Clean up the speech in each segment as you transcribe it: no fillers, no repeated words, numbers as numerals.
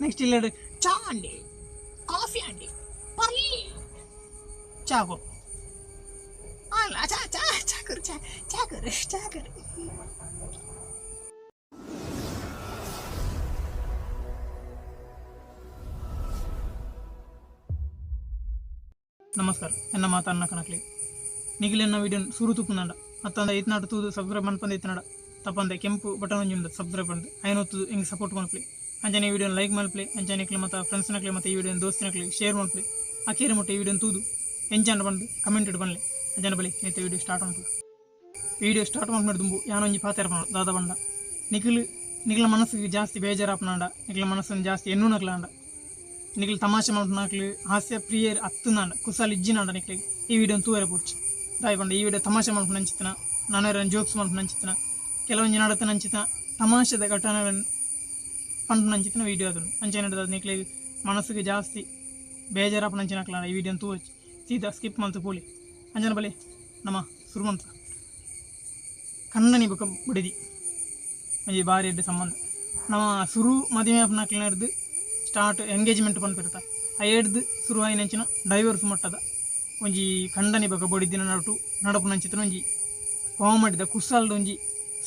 Next ಇಲ್ಲಡು ಚಾ ಅಂಡಿ coffee ಅಂಡಿ pearly ಚಾ ಕೊರು ಅಲ್ಲ ಚಾ ಚಾ ಚಾ ಕೊರು ಚಾ ಚಾ ಕೊರು ಚಾ ಕೊರು. ನಮಸ್ಕಾರ, ಎನ್ನ ಮಾತನ್ನ ಕಣಕ್ಲಿ ನಿಗಿಲೆನ್ನ ವಿಡಿಯೋ ಸುರು ತುಪ್ಪುನಂಡ ಅತ್ತಂದ ಇತ್ನಾಡು ತೂದು ಸಬ್ಸ್ಕ್ರೈಬ್ ಮನ್ಪಂದ ಇತ್ನಾಡ ತಪ್ಪಂದೆ ಕೆಂಪು ಬಟನ್ ಒಂಜಿ ಉಂಡು ಸಬ್ಸ್ಕ್ರೈಬ್ ಪಂದ್ ಐನ್ ಒತ್ತುದು ಹಿಂಗೆ ಸಪೋರ್ಟ್ ಮನ್ಪುಲೆ. ಅಂಚನೆ ಈ ವಿಡಿಯೋನ ಲೈಕ್ ಮಲ್ಪಲೆ, ಅಂಚನೆ ನಿಕ್ಲೆ ಮತ್ತು ಫ್ರೆಂಡ್ಸ್ನಕ್ಲೆ ಮತ್ತು ಈ ವಿಡಿಯೋನ ದೋಸ್ತಿನಕ್ಲೆ ಶೇರ್ ಮಲ್ಪಲೆ. ಅಕೇರಿ ಮುಟ್ಟ ಈ ವಿಡಿಯೋನ ತೂದು ಎಂಚಾಂಡ ಬಂದು ಕಮೆಂಟ್ ಬನ್ಲೆ. ಅಂಚನೆ ಬಲಿ ನೇತ ವಿಡಿಯೋ ಸ್ಟಾರ್ಟ್ ಮನ್ಪುಲೆ. ವಿಡಿಯೋ ಸ್ಟಾರ್ಟ್ ಮನ್ಪುನ ದುಂಬು ಯಾನೊಂಜಿ ಪಾತೆರ ಪನೊಡು ದಾದ ಬಂಡ ನಿಖಿಲ್ ನಿಕ್ಲ ಮನಸ್ಸಿಗೆ ಜಾಸ್ತಿ ಬೇಜಾರಾಪನಾಂಡ, ನಿಕ್ಲ ಮನಸ್ಸನ್ನು ಜಾಸ್ತಿ ಎನ್ನುನಕ್ಲಾಂಡ, ನಿಕ್ಲು ತಮಾಷೆ ಮಲ್ಪುನಕ್ಲು ಹಾಸ್ಯ ಪ್ರಿಯರ್ ಅತ್ತುನಾಂಡ ಕುಸಾಲ್ ಇಜ್ಜಿನಾಂಡ ನಿಕ್ಲಿಗೆ ಈ ವಿಡಿಯೋನ ತೂವರೆ ಪೋಡ್ಚಿ. ದಾಯಿ ಪಂಡ ಈ ವಿಡಿಯೋ ತಮಾಷೆ ಮಲ್ಪುನ ಅಂಚಿತ್ತನ, ನಾನೇರ ಜೋಕ್ಸ್ ಮಲ್ಪುನ ಅಂಚಿತ್ತನ, ಕೆಲವೊಂಜಿ ನಡತನ ಅಂಚಿತ್ತನ ತಮಾಷೆದ ಘಟನೆಗಳನ್ನು ಪನ್ಪುನ ಅಂಚಿತ್ತನ ವಿಡಿಯೋ ಅದನ್ನು ಅಂಚನೆ ನಿಕ್ಲಿಗೆ ಮನಸ್ಸಿಗೆ ಜಾಸ್ತಿ ಬೇಜಾರಾಪುನ ಅಂಚಿನಕ್ಲಾಂಡ ಈ ವಿಡಿಯೋನ ತೂವೊಚ್ಚಿ ಸೀದಾ ಸ್ಕಿಪ್ ಮಲ್ತು ಪೋಲಿ. ಅಂಚನೆ ಬಲಿ ನಮ್ಮ ಸುರು ಮಲ್ತ ಕಣ್ಣನಿ ಬೊಕ ಬುಡೆದಿ ಒಂಜಿ ಬಾರಿ ಎಡ್ಡೆ ಸಂಬಂಧ. ನಮ್ಮ ಸುರು ಮದಿಮೆ ಆಪುನಕ್ಲೆನರ್ದ್ ಸ್ಟಾರ್ಟ್ ಎಂಗೇಜ್ಮೆಂಟ್ ಪನ್ಪಿರ್ತ ಅಯೇಡ್ದ್ ಸುರು ಆಯಿನಂಚಿನ ಡೈವರ್ಸ್ ಮಟ್ಟದ ಒಂಜಿ ಕಂಡನಿ ಬೊಕ ಬೊಡಿದಿನ ನಡುಟು ನಡಪುನಂಚಿತ್ತಿನ ಒಂಜಿ ಕಾಮಿಡಿದ ಕುಸಾಲ್ದ ಒಂಜಿ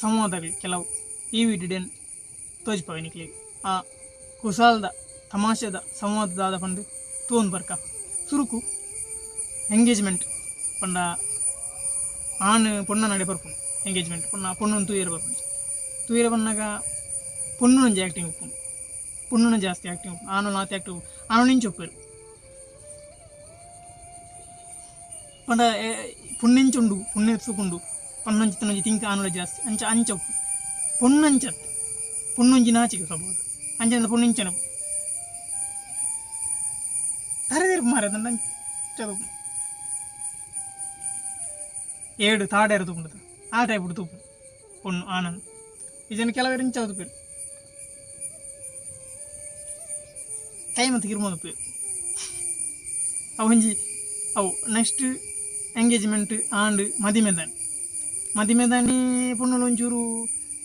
ಸಂವಾದಗಳು ಕೆಲವು ಈ ವಿಡಿಯೋಡ್ ತೋಜಿಪಾವೆ ನಿಕ್ಲೆಗ್. ಆ ಕುಸಾಲ್ದ ತಮಾಷೆದ ಸಂವಾದ ದಾದ ಪಂದ್ ತೂವೊಂದು ಬರ್ಕ. ಸುರುಕು ಎಂಗೇಜ್ಮೆಂಟ್ ಪಂಡ ಆಣ್ ಪೊಣ್ಣ ನಡೆ ಬರ್ಪುಂಡು. ಎಂಗೇಜ್ಮೆಂಟ್ ಪೊಣ್ಣ ಪೊಣ್ಣುನ್ ತೂಯೆರೆ ಬರ್ಪುಂಡು. ತೂಯೆರೆ ಬನ್ನಗ ಪೊಣ್ಣುನೊಂಜಿ ಆ್ಯಕ್ಟಿಂಗ್ ಉಪ್ಪುಂಡು, ಪೊಣ್ಣುನ ಜಾಸ್ತಿ ಆ್ಯಕ್ಟಿಂಗ್ ಉಪ್ಪುಂಡು, ಆಣುನ ಆತ್ ಆ್ಯಕ್ಟಿಂಗ್ ಆಣು ಇಂಚ ಉಪ್ಪುವೆರ್ ಪಂಡ ಪೊಣ್ಣೆಂಚ ಉಂಡು ಪೊಣ್ಣೆ ಸುಕುಂಡು ಪನ್ನೊಂಜಿ ತಿಂಕ್ ಆನುಲ ಜಾಸ್ತಿ ಅಂಚ ಅಂಚ ಉಪ್ಪು. ಪೊಣ್ಣಂಚತ್ ಪೊಣ್ಣೊಂಜಿ ನಾಚಿಕೆ ಸ್ವಭಾವದ ಅಂಚ ಪೊಣ್ಣು ಇಂಚನ ತರೆದಿರ್ಪು ಮಾರೆ ಅಂಚ ಏಡು ತಾಡೇರು ತೂಪುಂಡು ಆ ಟೈಪ್ ತೂಪು ಪೊಣ್ಣು ಆನಂದ್ ಇಜನ ಕೆಲವರು ಇಂಚ ತೂಪೆರ್ ಕೈ ಮತ್ತು ಕಿರ್ಮೊಂದು ಉಪ್ಪುವೆರ್. ಅವು ಒಂಜಿ ಅವು ನೆಕ್ಸ್ಟ್ ಎಂಗೇಜ್ಮೆಂಟ್ ಆಂಡ್ ಮದಿಮೆದಾನಿ ಮದಿಮೆದಾನಿ ಪೊಣ್ಣುಲು ಒಂಚೂರು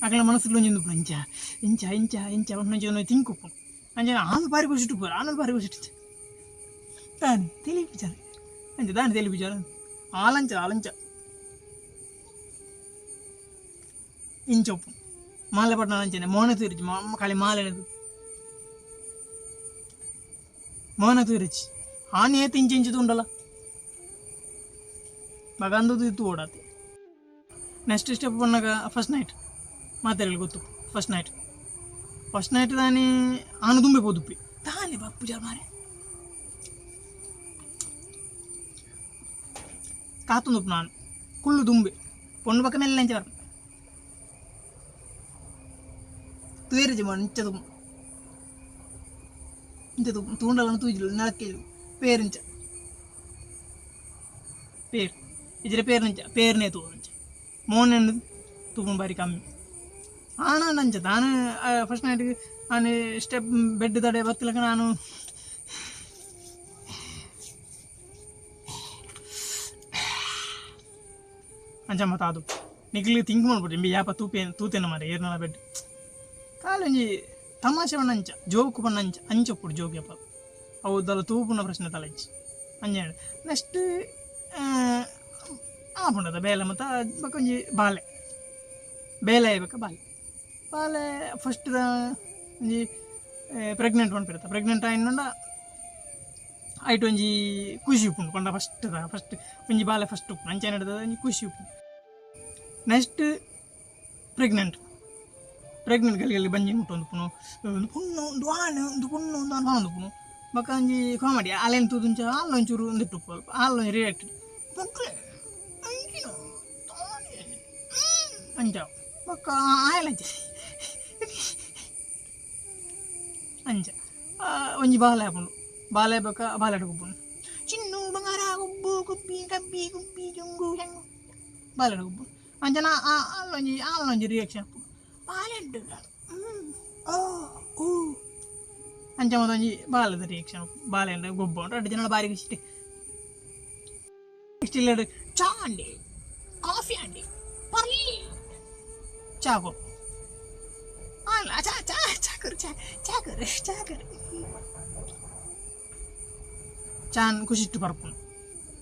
ಅಕಲ್ನ ಮನಸ್ಸುಲು ಒಂಜಿ ಉಪ್ಪುಂಡು ಇಂಚ ಇಂಚ ಇಂಚ ಇಂಚ ಒಂಜಿ ಒಂಜಿ ತಿಂಕ್ ಉಪ್ಪುಂಡು. ಅಂಚನೆ ಆನು ಬಾರಿ ಖುಷಿ ಉಪ್ಪುವೆರ್ ಆನು ಬಾರಿ ಖುಷಿ ದಾನಿ ತಿಳಿಪಿಚಾರ ಅಂಚ ದಾನಿ ತಿಳಿಪಿಚಾರ ಆಲಂಚ ಆಲಂಚ ಇಂಚ ಉಪ್ಪುಂಡು. ಮಾಲೆ ಪಟ್ಟಣ ಅಂಚನೆ ಮೋನೆ ತೂರಿಚಿ ಖಾಲಿ ಮಾಲೆ ಮೋನೆ ತೂರಿಚಿ ಆನೆ ಏತ್ ಇಂಚ ಇಂಚ ತೂಂಡಲ ಬಗಂದು ತೂವೊಡಾತೆ. ನೆಕ್ಸ್ಟ್ ಸ್ಟೆಪ್ ಪನ್ನಗ ಫಸ್ಟ್ ನೈಟ್ ಮಾತೆರೆಗ್ ಗೊತ್ತು. ಫಸ್ಟ್ ನೈಟ್ ಫಸ್ಟ್ ನೈಟ್ ದಾನಿ ಆನು ದುಂಬೆ ಪೋದುಪ್ಪಿ ದಾನಿ ಬಪ್ಪುಜಾರ್ ಮಾರೆ ಕಾತೊಂದುಪ್ಪು ನಾನು ಕುಲ್ಲು ದುಂಬೆ ಪೊಣ್ಣು ಬೊಕ ಮೆಲ್ಲ ಇಂಚ ಬರ್ಪುಂಡು ತೂಯೆರೆಜಿ ಮೋನೆ ಇಂಚ ತೂಪುಂಡು ಇಂಚ ತೂಪುಂಡು ತೂಂಡಲ ತೂಜಿಲು ನಳಕ್ಕೆಜು ಪೇರಿಂಚ ಪೇರ್ ಇಜ್ಜಿಡ ಪೇರ್ನಂಚ ಪೇರ್ನೇ ತೂವೊಂಚ ಮೋನೆನ್ ತೂಪುನು ಬಾರಿ ಕಮ್ಮಿ. ಆನಾಂಡ ಅಂಚ ದಾನ ಫಸ್ಟ್ ನೈಟ್ ಆನೆ ಸ್ಟೆಪ್ ಬೆಡ್ ದಡೆ ಬತ್ತಿಲಕ ನಾನು ಅಂಚ ಮಾತ ಅದು ನಿಕ್ಲು ತಿಂಕ್ ಮಲ್ಪೊಡು ಇಂಬೆ ಯಾಪ ತೂಪೆ ತೂತೆನ ಮಾರೆ ಏರ್ನಲ ಬೆಡ್ ಕಾಲಿ ಒಂಜಿ ತಮಾಷೆ ಪಂಡ ಅಂಚ ಜೋಕು ಪಂಡ ಅಂಚ ಅಂಚ ಉಪ್ಪುಡು ಜೋಕ್ ಯಾಪ ಅವು ದಾಲ ತೂಪುನ ಪ್ರಶ್ನೆ ತಲ ಇಜ್ಜಿ ಅಂಚ ನೆಕ್ಸ್ಟ್ ಆಪುಂಡದ ಬೇಲೆ ಮತ್ತು ಬೊಕ ಒಂಜಿ ಬಾಲೆ ಬೇಲೆ ಆಯ್ಬೊಕ ಬಾಲೆ ಬಾಲೆ ಫಸ್ಟ್ ಒಂಜಿ ಪ್ರೆಗ್ನೆಂಟ್ ಪನ್ಪಿರ್ತ ಪ್ರೆಗ್ನೆಂಟ್ ಆಯಿನಂಡ ಐಟ್ ಒಂಜಿ ಖುಷಿ ಉಪ್ಪುಂಡು ಪಂಡ ಫಸ್ಟ್ ಫಸ್ಟ್ ಒಂಜಿ ಬಾಲೆ ಫಸ್ಟ್ ಉಪ್ಪುಂಡು ಅಂಚನೆ ಒಂಜಿ ಖುಷಿ ಉಪ್ಪುಂಡು. ನೆಕ್ಸ್ಟ್ ಪ್ರೆಗ್ನೆಂಟ್ ಪ್ರೆಗ್ನೆಂಟ್ ಗಲ್ಲಿ ಗಲ್ಲಿ ಬಂಜಿ ಮುಟ್ಟೊಂದು ಉಪ್ಪುನು ಒಂದು ಪೊಣ್ಣು ಒಂದು ಆಣ್ ಒಂದು ಪೊಣ್ಣು ಒಂದು ಆಣ್ ಪನೊಂದು ಉಪ್ಪುನು ಬೊಕ ಒಂಜಿ ಕಾಮಿಡಿ ಅಲೆನ್ ತೂದು ಒಂಚ ಆಲ್ ಒಂಚೂರು ಉಂದಿಟ್ಟು ಉಪ್ಪು ಆಲ್ ಒಂಜಿ ರಿಯಾಕ್ಟ್ ಮೊಕ್ಲೆ ಅಂಚಿನ ತಾನೆ ಅಂಚ ಬೊಕ ಆಯಲ್ ಅಂಚ ಅಂಚ ಒಂಜಿ ಬಾಲೆ ಆಪುಂಡು ಬಾಲೆ ಬೊಕ ಬಾಲೆಡ್ ಗೊಬ್ಬುನು ಚಿನ್ನು ಬಂಗಾರ ಗುಬ್ಬು ಗುಬ್ಬಿ ಕಬ್ಬಿ ಗುಬ್ಬಿ ಜುಂಗು ಜಂಗು ಬಾಲೆಡ್ ಗೊಬ್ಬು ಅಂಚನ ಆಲ್ ಒಂಜಿ ಆಲ್ ಒಂಜಿ ರಿಯಾಕ್ಷನ್ ಆಪುಂಡು ಬಾಲೆಡ್ ಓ ಊ ಅಂಚ ಮಾತ ಒಂಜಿ ಬಾಲೆದ ರಿಯಾಕ್ಷನ್ ಬಾಲೆ ಗೊಬ್ಬು ಉಂಟು ರಡ್ಡ್ ಜನಲ ಬಾರಿ ಖುಷಿ. ನೆಕ್ಸ್ಟ್ ಇಲ್ಲಡ್ ಚಾ ಅಂಡಿ ಕಾಫಿ ಅಂಡಿ ಪರ್ಲಿ ಚಾ ಕೊರು ಅಲ್ಲ ಚಾ ಚಾ ಚಾ ಚಾಕುರು ಚಾ ಚಾಕುರು ಚಾಕುರು ಚಾನ್ ಖುಷಿಟ್ಟು ಪರ್ಪುನು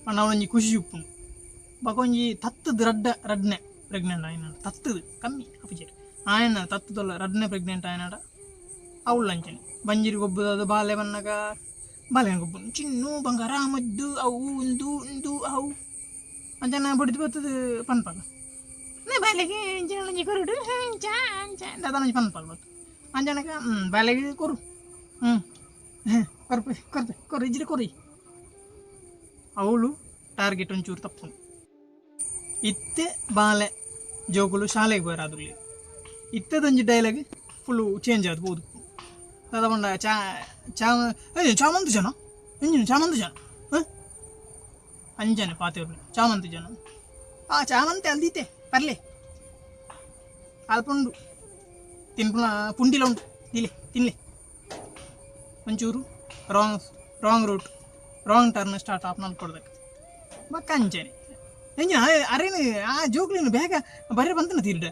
ಪಂಡ ಅವೊಂಜಿ ಖುಷಿ ಉಪ್ಪುನು. ಬೊಕ ಒಂಜಿ ತತ್ತುದು ರಡ್ಡ ರಡ್ಡನೆ ಪ್ರೆಗ್ನೆಂಟ್ ಆಯಿನ ತತ್ತುದು ಕಮ್ಮಿ ಆಪುಜೆರ್ ಆಯನ ತತ್ತುದೊಲ್ಲ ರಡ್ಡನೆ ಪ್ರೆಗ್ನೆಂಟ್ ಆಯಿನಾಡ ಅವ್ಲು ಅಂಚನೆ ಬಂಜಿಡ್ ಗೊಬ್ಬುದಾದ್ ಬಾಲೆ ಬನ್ನಗ ಬಾಲೆನ್ ಗೊಬ್ಬುನು ಚಿನ್ನು ಬಂಗಾರ ಮದ್ದು ಅವು ಉಂದು ಉಂದು ಅವು ಅಂಚನೆ ಬೊಡಿದ್ ಬತ್ತುದು ಪನ್ಪಲ್ ಬಾಲೆಗ್ ಇಂಚಿನ ಒಂಜಿ ಕೊರೊಡು ಅಂಚ ಅಂಚ ದಾದ ಒಂಜಿ ಪನ್ಪಲ್ ಬೊಕ್ಕ ಅಂಚನಗ ಬಾಲೆಗ್ ಕೊರು ಕೊರ್ಪೆ ಕೊರ್ಪೆ ಕೊರು ಇಜ್ಜಿಡ ಕೊರಿ ಅವ್ಲು ಟಾರ್ಗೆಟ್ ಒಂಚೂರು ತಪ್ಪುಂಡು. ಇತ್ತೆ ಬಾಲೆ ಜೋಕುಲು ಶಾಲೆಗ್ ಪೋಯೆರಾದುಲ್ಲೆರ್ ಇತ್ತೆದೊಂಜಿ ಡೈಲಾಗ್ ಫುಲ್ಲು ಚೇಂಜ್ ಆದ್ ಪೋದು ದಾದ ಪಂಡ ಚಾ ಚಾ ಚಾಮಂತಿ ಜನ ಎಂಚಿನ ಚಾಮಂತಿ ಜನ ಅಂಚನೆ ಪಾತೆರುನೆ ಚಾಮಂತಿ ಜನ ಆ ಚಾಮಂತಿ ಅಲ್ದಿತ್ತೆ ಪರ್ಲೆ ಅಲ್ಪ ಉಂಡು ತಿನ್ಪುನ ಪುಂಡಿಲ ಉಂಡು ದಿಲೆ ತಿನ್ಲೆ ಒಂಚೂರು wrong wrong route wrong turn start ಆಪುನ ಅಲ್ಪಡ್ದಕ್ ಬೊಕ್ಕ ಅಂಚನೆ ಎಂಚಿನ ಅರೆನ್ ಆ ಜೋಕ್ಲೆನ್ ಬೇಗ ಬರೆ ಪಂತನ ತೀರ್ಡ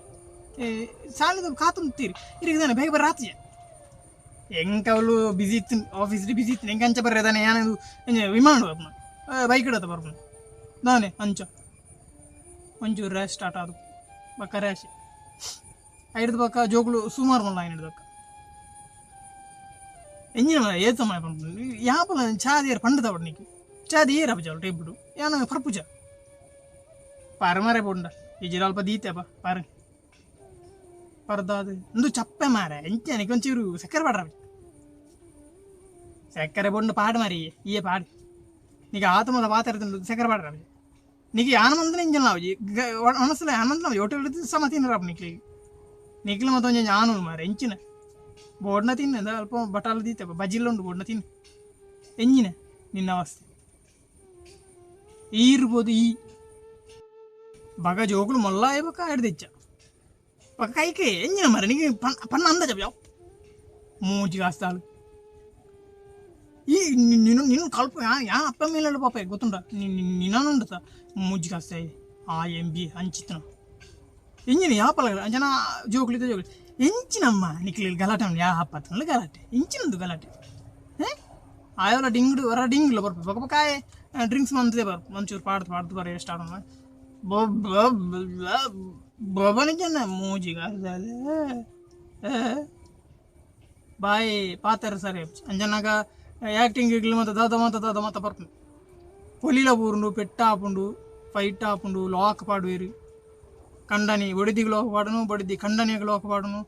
ಸಾಲೆದ ಕಾತೊಂದು ತೀರ್ ಇರೆಗ್ ದಾನೆ ಬೇಗ ಬರ್ರೆ ಆತಿಜ ಎಂಕ್ ಅವ್ಲು ಬಿಸಿ ಇತ್ತು ಆಫೀಸ್ ಬಿಸಿ ಇತ್ತು ಎಂಕ್ ಅಂಚ ಬರ್ರೆ ದಾನೆ ಯಾನ್ ವಿಮಾನ ಬರ್ಪುನ ಬೈಕ್ ಇಡತ್ತ ಬರ್ಪುನ ದಾನೆ ಅಂಚ ಒಂಚೂರು ರ್ಯಾಶ್ ಸ್ಟಾರ್ಟ್ ಆದು ಬೊಕ್ಕ ರ್ಯಾಶ್ ಐಡ್ದ್ ಬೊಕ್ಕ ಜೋಕುಲು ಸುಮಾರು ಮಲ್ಲ ಆಯಿನ ಬೊಕ್ಕ ಎಂಜಿನ ಏತ್ ಸಮಯ ಪನ್ಪುನು ಯಾಪಲ ಚಾ ದೀಯೆರ್ ಪಂಡ್ ತವಡ್ ನಿಕ್ಕ್ ಚಾ ದೀಯೆರ್ ಅಪುಜ ಅವ್ಲು ಟೇಬುಡು ಯಾನ್ ಪರ್ಪುಜ ಪರ್ ಮಾರೆ ಪೋಂಡ ಇಜ್ಜಿಡ ಅಲ್ಪ ದೀತೆ ಅಪ ಪರ್ ಪರ್ದಾದ್ ಉಂದು ಚಪ್ಪೆ ಮಾರೆ ಎಂಚ ನಿಕ್ ಒಂಚೂರು ಸಕ್ಕರೆ ಪಾಡ್ರ ಸಕ್ಕರೆ ಬೋಂಡ ಪಾಡ್ ಮಾರೆ ಈಯೆ ಪಾಡ್ ನಿಕ್ ಆತ್ ಮಾತ ಪಾತೆರ್ದುಂಡು ಸಕ್ಕರೆ ಪಾಡ್ರ ನಿಕ್ ಯಾನ್ ಮಂತ್ನ ಇಂಜನ್ ಆವುಜಿ ಒಣಸ್ಲ ಯಾನ್ ಮಂತ್ನ ಹೋಟೆಲ್ ಸಮ ತಿನ್ನರ ನಿಕ್ಲೆಗ್ ನಿಕ್ಲು ಮತ ಒಂಜಿ ಆನುಲು ಮಾರೆ ಎಂಚಿನ ಬೋಡ್ನ ತಿನ್ನೆ ಅಲ್ಪ ಬಟಾಲ್ ದೀತೆ ಬಜಿಲ್ ಉಂಡು ಬೋಡ್ನ ತಿನ್ನೆ ಎಂಜಿನ ನಿನ್ನ ಅವಸ್ಥೆ ಈರ್ಬೋದು ಈ ಬಗ ಜೋಕುಲು ಮೊಲ್ಲ ಬೊಕ್ಕ ಹಿಡ್ದಿಚ್ಚ ಬೊಕ್ಕ ಕೈಕೆ ಎಂಜಿನ ಮಾರೆ ನಿಂಗೆ ಪಣ್ಣ ಅಂದಾಜ ಯಾವ ಮೂಜಿ ಕಾಸ್ತಾಳು ಈ ನಿನ್ನ ನಿನ್ನ ಕಲ್ಪ ಯಾ ಅಪ್ಪ ಮೇಲೆ ಪಾಪ ಗೊತ್ತುಂಟ ನಿನ್ನನುಂಡತ ಮೂಜಿ ಕಾಸ್ತಾಯಿ ಆ ಎಂ ಬಿ ಅಂಚಿತ್ತನ ಎಂಜಿನ ಯಾಪಲ ಅಂಚನ ಜೋಕುಲಿದ್ದ ಜೋಕುಲು ಎಂಚಿನಮ್ಮ ನಿಕ್ಲೆ ಗಲಾಟೆ ಯಾ ಅಪ್ಪ ಗಲಾಟೆ ಎಂಚಿನಂದು ಗಲಾಟೆ ಆಯೋಲ ಡಿಂಗ್ಡು ಹೊರ ಡಿಂಗ್ಲ ಬರ್ಪು ಬೊಕ ಬೊಕ ಆಯೆ ಡ್ರಿಂಕ್ಸ್ ಮಂತದೆ ಬರ್ಪು ಒಂಚೂರು ಪಾಡ್ದು ಪಾಡ್ದು ಬರ ಸ್ಟಾರ್ಟ್ ಬೊಬನಿಜನ ಮೂಜಿ ಕಾಸ್ದಾಲೆ ಬಾಯಿ ಪಾತೆರ ಸರಿ ಅಂಚನಾಗ ಆ್ಯಕ್ಟಿಂಗ್ ಇಗ್ಲು ಮತ್ತೆ ದಾದ ಮಾತ ದಾದ ಮಾತ ಬರ್ಪುಂಡು ಪೊಲಿಲ ಬೂರುಂಡು ಪೆಟ್ಟ ಆಪುಂಡು ಫೈಟ್ ಆಪುಂಡು ಲಾಕ್ ಪಾಡುವೆರು ಕಂಡನಿ ಬೊಡೆದಿಗ್ ಲಾಕ್ ಪಾಡುನು ಬೊಡೆದಿ ಕಂಡನಿಗ್ ಲಾಕ್ ಪಾಡುನು.